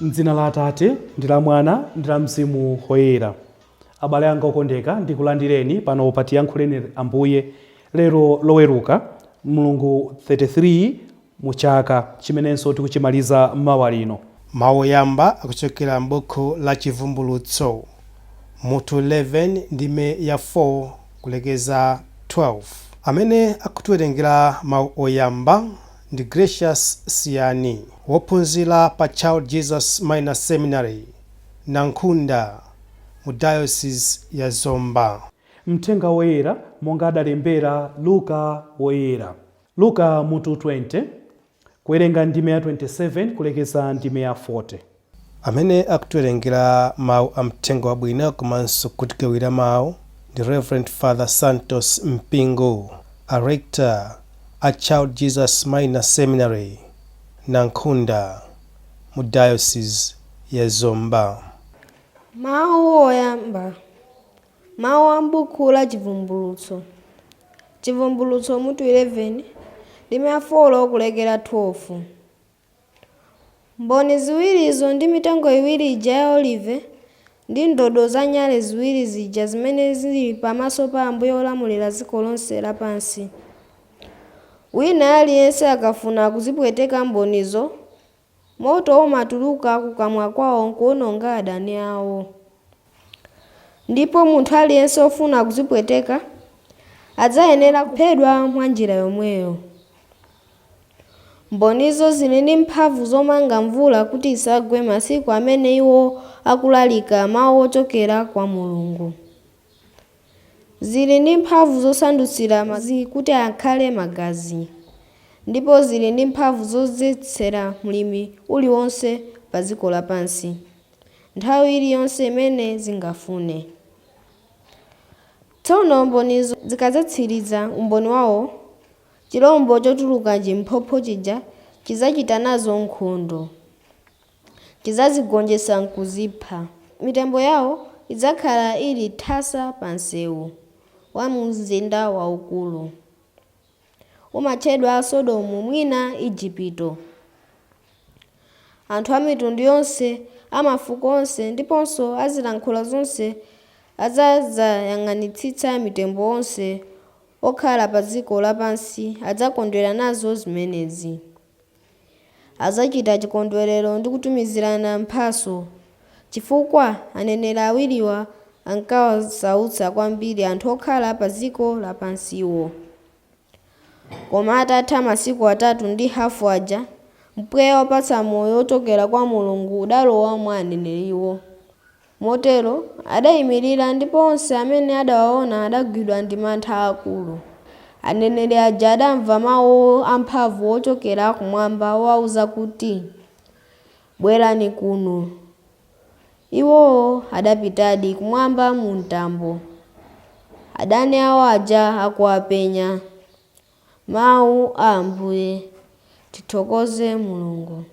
M'dzina la Atate ndi la Mwana ndi la Mzimu Woyera. Abale anga okondeka, ndikulandireni pano pa Tiyankhuleni Ambuye lero Loweruka, mlungu 33 mu chaka chimenenso tikuchimaliza mawa lino. Mawu oyamba akuchokera m'buku la Chivumbulutso, mutu 11 ndime ya 4 kulekeza 12. Amene akutiwerengera mawu oyamba ndi Gracious Siyani, wophunzira pa Child Jesus Minor Seminary, Nankhunda, mu Diocese ya Zomba. Mthenga Woyera monga adalembera Luka Woyera. Luka mutu 20, kuwerenga ndime ya 27 kulekeza ndime ya 40. Amene akutiwerengera mawu a mthenga wabwino komanso kutigawira mawu ndi Reverend Father Santos Mpingo, a rector a Child Jesus Minor Seminary, Nankhunda, mu Diocese ya Zomba. Mawu oyamba. Mawu a m'buku la Chivumbulutso. Chivumbulutso mutu 11, ndime ya 4 kulekera 12. Mboni ziwirizo ndi mitengo iwiri ija ya olive ndi ndodo za nyale ziwiri zija zimene zili pamaso pa Ambuye olamulira dziko lonse lapansi. Wina aliyense akafuna kuzipweteka mbonizo, moto umatuluka kukamwa kwawo nkuwononga adani awo. Ndipo munthu aliyense wofuna kuzipweteka adzayenera kuphedwa mwa njira yomweyo. Mbonizo zili ndi mphamvu zomanga mvula kuti isagwe masiku amene iwo akulalika mawu ochokera kwa Mulungu. Zili ndi mphamvu zosandutsira madzi kuti akhale magazi, ndipo zili ndi mphamvu zodzetsera mliri uliwonse pa dziko lapansi, nthawi iliyonse imene zingafune. Tsono mbonizo zikadzatsiriza umboni wawo, chilombo chotuluka m'chiphompho chija chidzachita nazo nkhondo. Chidzazigonjetsa n'kuzipha. Mitembo yawo idzakhala ili thasa pa msewu wa mzinda waukulu. Umatchedwa Sodomu mwina Ejipito. Anthu a mitundu yonse, a mafuko onse ndiponso a zilankhulo zonse adzadzayang'anitsitsa mitembo onse okhala pa dziko lapansi adzakondwera nazo zimenezi. Adzachita chikondwerero ndi kutumizirana mphatso, chifukwa aneneri awiriwa ankawasautsa kwambiri anthu okhala pa dziko lapansiwo. Koma atatha masiku atatu ndi hafu aja, mpweya wopatsa moyo wochokera kwa Mulungu udalowa mwa aneneriwo. Motero adaimirira ndipo onse amene adawaona adagwidwa ndi mantha aakulu. Aneneri aja adamva mawu amphamvu ochokera kumwamba owauza kuti, Bwerani kuno. Iwowo adapitadi kumwamba mu mtambo, adani awo aja akuwapenya. Mawu a Ambuye. Tithokoze Mulungu.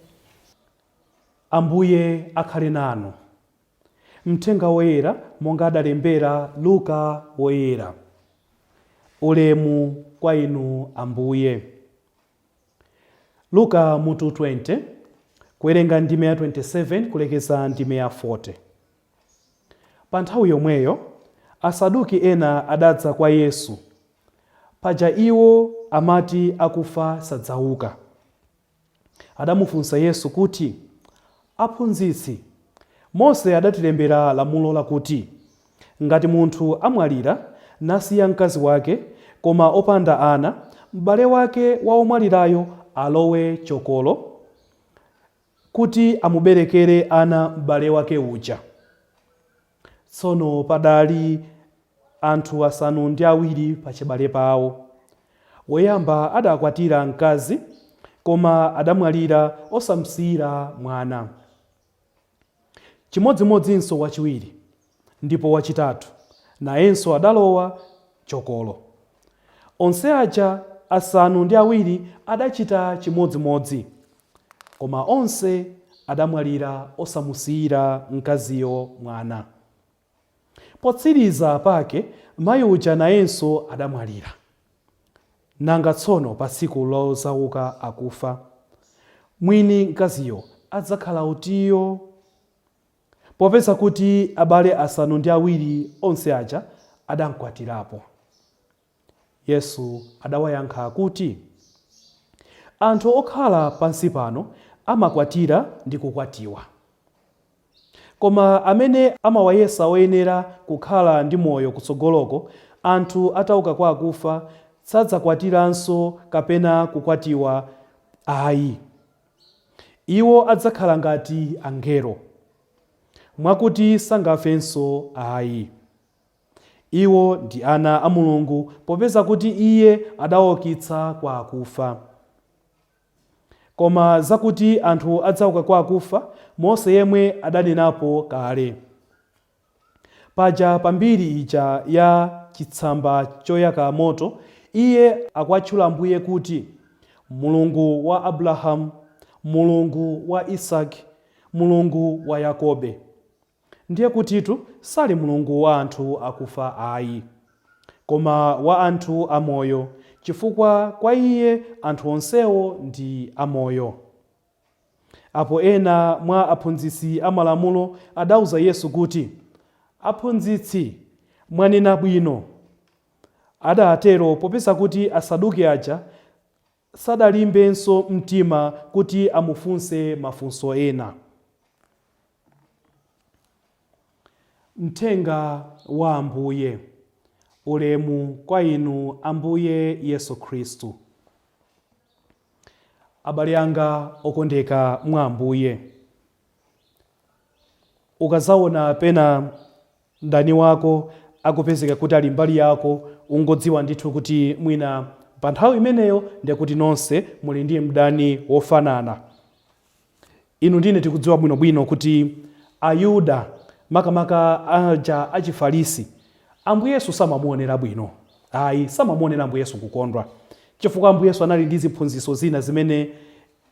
Ambuye akhale nanu. Mthenga Woyera monga adalembera Luka Woyera. Ulemu kwa inu Ambuye. Luka mutu 20, kuwerenga ndime ya 27 kulekeza ndime ya 40. Pa nthawi yomweyo Asaduki ena adadza kwa Yesu. Paja iwo amati akufa sadzauka. Adamufunsa Yesu kuti, Aphunzitsi, Mose adatilembera lamulo lakuti, Ngati munthu amwalira nasiya mkazi wake, koma opanda ana, m'bale wake wa womwalirayo alowe chokolo, kuti amuberekere ana m'bale wake uja. Tsono padali anthu 7 pachibale pawo. Woyamba adakwatira mkazi, koma adamwalira osamsiyira mwana. Chimodzimodzinso wachiwiri, ndipo wachitatu nayenso adalowa chokolo. Onse aja 7 adachita chimodzimodzi, koma onse adamwalira osamusiyira mkaziyo mwana. Potsiriza pake mai uja nayenso adamwalira. Nanga tsono pa tsiku lodzauka akufa, mwini mkaziyo adzakhala utiyo? Popeza kuti abale 7 onse aja adamkwatirapo. Yesu adawayankha kuti, Anthu okhala pansi pano amakwatira ndi kukwatiwa. Koma amene amawayesa oyenera kukhala ndi moyo kutsogoloko, anthu atauka kwa akufa, sadzakwatiranso kapena kukwatiwa ayi. Iwo adzakhala ngati angelo, mwakuti sangafenso ayi. Iwo ndi ana a Mulungu popeza kuti Iye adawaukitsa kwa akufa. Koma zakuti anthu adzauka kwa akufa, Mose yemwe adanenapo kale. Paja pa mbiri ija ya chitsamba choyaka moto, iye akuwatchula Ambuye kuti, Mulungu wa Abrahamu, Mulungu wa Isake, Mulungu wa Yakobe. Ndiye kutitu sali Mulungu wa anthu akufa ayi, koma wa anthu amoyo, chifukwa kwa Iye anthu onsewo ndi amoyo. Apo ena mwa aphunzitsi a Malamulo adauza Yesu kuti, Aphunzitsi, mwanena bwino. Adaatero popeza kuti Asaduki aja sadalimbenso mtima kuti amufunse mafunso ena. Mthenga wa Ambuye. Ulemu kwa Inu Ambuye Yesu Khristu. Abale anga okondeka mwa Ambuye, ukazaona pena mdani wako akupezeka kuti ali mbali yako, ungodziwa ndithu kuti mwina pa nthawi imeneyo ndiye kuti nonse muli ndi mdani wofanana. Inu ndine tikudziwa bwinobwino kuti Ayuda, makamaka aja achifarisi, Ambuye Yesu samamuonera bwino. Ayi, samamuonera Ambuye Yesu kukondwa. Chifukwa Ambuye Yesu anali ndi ziphunzitso zina zimene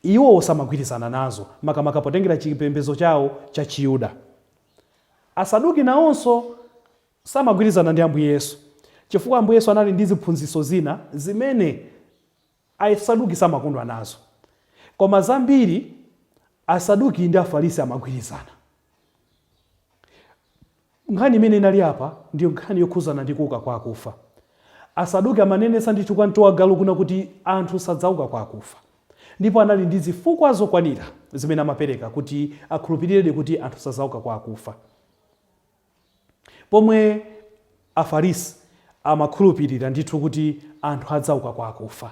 iwowo samagwirizana nazo, makamaka potengera chipembedzo chawo cha Chiyuda. Asaduki nawonso samagwirizana ndi Ambuye Yesu, chifukwa Ambuye Yesu anali ndi ziphunzitso zina zimene Asaduki samakondwa nazo. Koma zambiri Asaduki ndi Afarisi amagwirizana. Nkhani imene inali apa ndi nkhani yokhuzana ndi kuuka kwa akufa. Asaduki amanenetsa ndithu kwa mtu wa galu kuna kuti anthu sadzauka kwa akufa. Ndipo anali ndi zifukwa zokwanira zimene amapereka kuti akhulupiriredi kuti anthu sadzauka kwa akufa. Pomwe Afarisi amakhulupirira ndithu kuti anthu adzauka kwa akufa.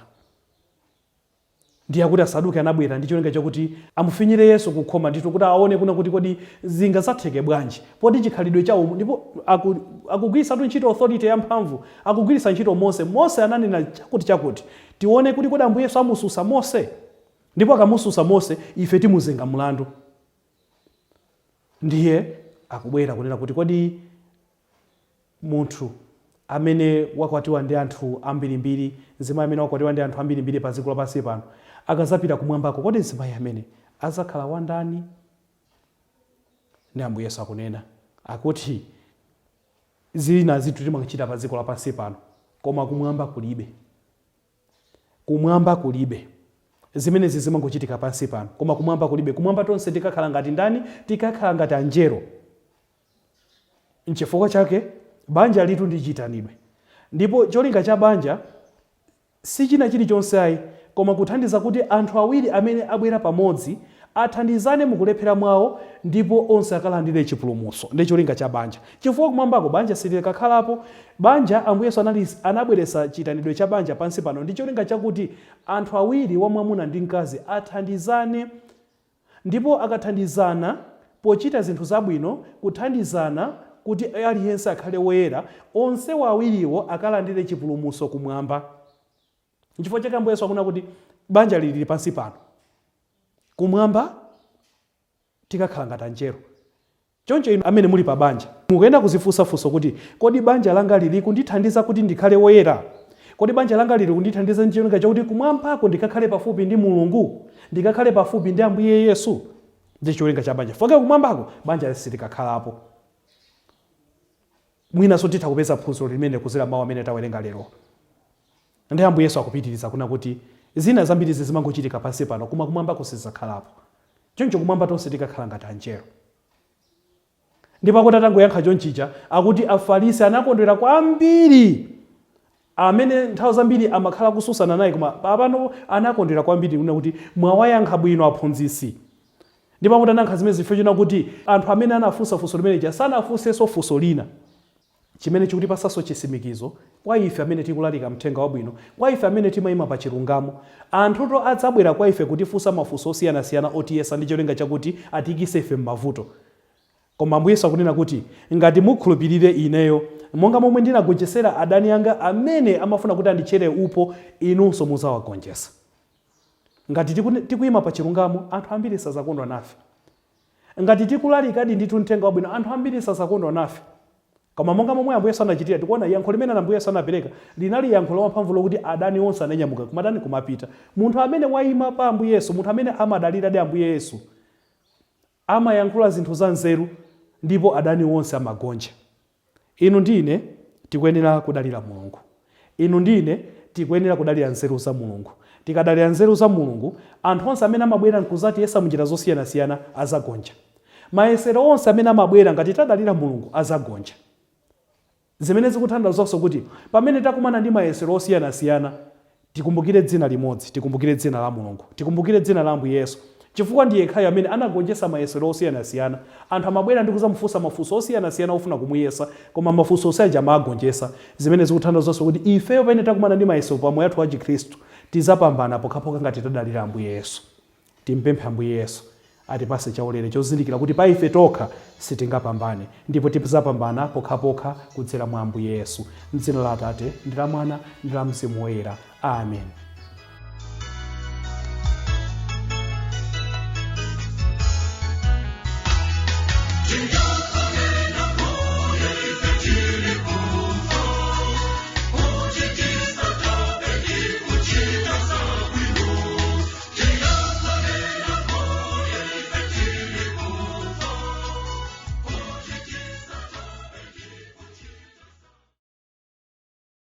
Ndiye akuti Asaduki anabwera ndi cholinga chakuti amufinyire Yesu kukhoma ndithu kuti aone kuna kuti kodi zingazatheke bwanji poti chikhalidwe chawo ndipo akugwiritsatu ntchito authority yamphamvu, akugwiritsa ntchito Mose. Mose ananena chakuti chakuti, tione kuti kodi Ambuye Yesu amususa Mose, ndipo akamususa Mose ife timuzenga mlandu. Ndiye akubwera kunena kuti kodi munthu amene wakwatiwa ndi anthu ambirimbiri, mzimayi amene wakwatiwa ndi anthu ambirimbiri pa dziko lapansi pano, akazapita kumwambako, kodi mzimayi amene azakhala wandani? Ndi Ambuye Yesu akunena akuti zina zinthu timachita pa dziko lapansi pano, koma kumwamba kulibe. Kumwamba kulibe. Zimenezi zimangochitika pansi pano, koma kumwamba kulibe. Kumwamba tonse tikakhala ngati ndani? Tikakhala ngati anjelo. Nchifukwa chake banja litu ndi chiitanidwe. Ndipo cholinga cha banja si china chilichonse ayi, koma kuthandiza kuti anthu awiri amene abwera pamodzi athandizane mukulephera mwawo ndipo onse akalandire chipulumutso. Ndi cholinga cha banja. Chifukwa kumwambako banja silikakhalapo. Banja, Ambuye Yesu anali, anabweretsa chiitanidwe cha banja pansi pano ndi cholinga chakuti anthu awiri, wamwamuna ndi mkazi, athandizane. Ndipo akathandizana pochita zinthu zabwino, kuthandizana kuti aliyense akhale woyera, onsewo awiriwo akalandire chipulumutso kumwamba. Nchifukwa chake Ambuye Yesu akunena kuti banja lili pansi pano. Kumwamba tikakhala ngati anjelo. Choncho inu amene muli pa banja, mukuyenera kuzifunsa funso kuti, Kodi banja langa lili kundithandiza kuti ndikhale woyera? Kodi banja langa lili kundithandiza ndi cholinga chakuti kumwambako ndikakhale pafupi ndi Mulungu, ndikakhale pafupi ndi Ambuye Yesu? Ndi cholinga cha banja. Chifukwa kumwambako banja silikakhalapo. Mwinanso titha kupeza phunziro limene kudzera mawu amene tawerenga lero. Ndi Ambuye Yesu akupitiriza kunena kuti zina zambirizi zimangochitika pansi pano, koma kumwambako sizidzakhalapo. Choncho kumwamba tonse tikakhala ngati anjelo. Ndipo akuti atangoyankha chonchija, akuti Afarisi anakondwera kwambiri, amene nthawi zambiri amakhala kususana naye, koma papano anakondwera kwambiri kunena kuti mwawayankha bwino aphunzitsi. Ndipo akuti anayankha zimene chifukwa chona kuti anthu amene anafunsa funso limeneja sanafunsenso funso lina, chimene chikutipasanso chisimikizo kwa ife amene tikulalika mthenga wabwino, kwa ife amene timayima pa chilungamo. Anthuto adzabwera kwa ife kutifunsa mafunso osiyanasiyana otiyesa ndi cholinga chakuti atiyikise ife m'mavuto. Koma Ambuye Yesu akunena kuti, ngati mukhulupirire ineyo, monga momwe ndinagonjesera adani anga amene amafuna kuti anditchere upo, inunso mudzawagonjesa. Ngati tikuyima pa chilungamo, anthu ambiri sazakondwa nafe. Ngati tikulalikadi ndithu mthenga wabwino, anthu ambiri sazakondwa nafe. Koma monga momwe Ambuye Yesu anachitira, tikuona yankho limene Ambuye Yesu anapereka linali yankho lamphamvu lokuti adani onse ananyamuka kumatani, kumapita. Munthu amene wayima pa Ambuye Yesu, munthu amene amadaliradi Ambuye Yesu, amayankhula zinthu za nzeru ndipo adani onse amagonja. Inu ndi ine tikuyenera kudalira Mulungu. Inu ndi ine tikuyenera kudalira nzeru za Mulungu. Tikadalira nzeru za Mulungu, anthu onse amene amabwera nkuzatiyesa munjira zosiyanasiyana azagonja. Mayesero onse amene amabwera, ngati tadalira Mulungu, azagonja. Zimene zikutanthauzanso kuti pamene takumana ndi mayesero osiyanasiyana, tikumbukire dzina limodzi, tikumbukire dzina la Mulungu, tikumbukire dzina la Ambuye Yesu, chifukwa ndi yekhayo amene anagonjetsa mayesero osiyanasiyana. Anthu amabwera ndi kuzamufunsa mafunso osiyanasiyana ofuna kumuyesa, koma mafunso onse aja amagonjetsa. Zimene zikutanthauzanso kuti ifeyo pamene takumana ndi mayesero pa moyo wathu wa Chikhristu, tizapambana pokhapokha ngati tadalira Ambuye Yesu. Timpemphe Ambuye Yesu atipase chaulere chozindikira kuti pa ife tokha sitingapambane, ndipo tizapambana pokhapokha kudzera mwa Ambuye Yesu. M'dzina la Atate ndi la Mwana ndi la Mzimu Woyera. Amen.